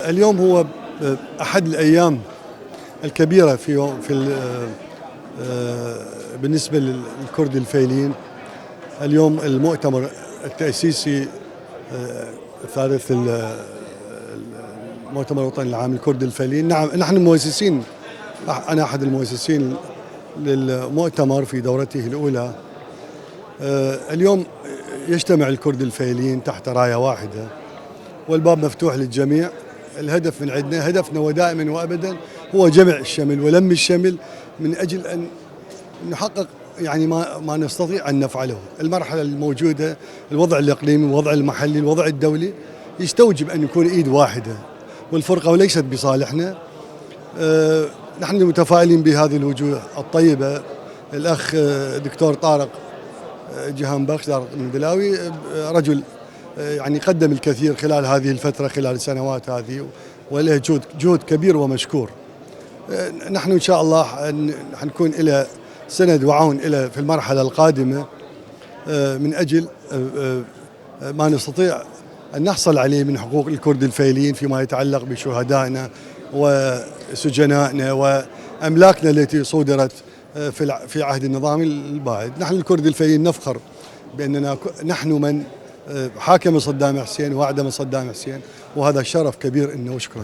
اليوم هو أحد الأيام الكبيرة بالنسبة للكرد الفيلين. اليوم المؤتمر التأسيسي الثالث المؤتمر الوطني العام للكرد الفيلين. نعم، نحن مؤسسين، أنا أحد المؤسسين للمؤتمر في دورته الأولى. اليوم يجتمع الكرد الفيلين تحت راية واحدة والباب مفتوح للجميع. الهدف من عندنا، هدفنا ودائما وابدا هو جمع الشمل ولم الشمل من اجل ان نحقق يعني ما نستطيع ان نفعله. المرحله الموجوده، الوضع الاقليمي، الوضع المحلي، الوضع الدولي يستوجب ان يكون ايد واحده، والفرقه وليست بصالحنا. نحن متفائلين بهذه الوجوه الطيبه. الاخ دكتور طارق جهان بخش طارق المندلاوي رجل يعني قدم الكثير خلال هذه الفترة، خلال السنوات هذه، وله جهد كبير ومشكور. نحن إن شاء الله حنكون إلى سند وعون إلى في المرحلة القادمة من أجل ما نستطيع أن نحصل عليه من حقوق الكرد الفيلين فيما يتعلق بشهدائنا وسجنائنا وأملاكنا التي صودرت في عهد النظام البائد. نحن الكرد الفيلين نفخر بأننا نحن من حاكم صدام حسين وأعدم صدام حسين، وهذا شرف كبير إنه. وشكرا.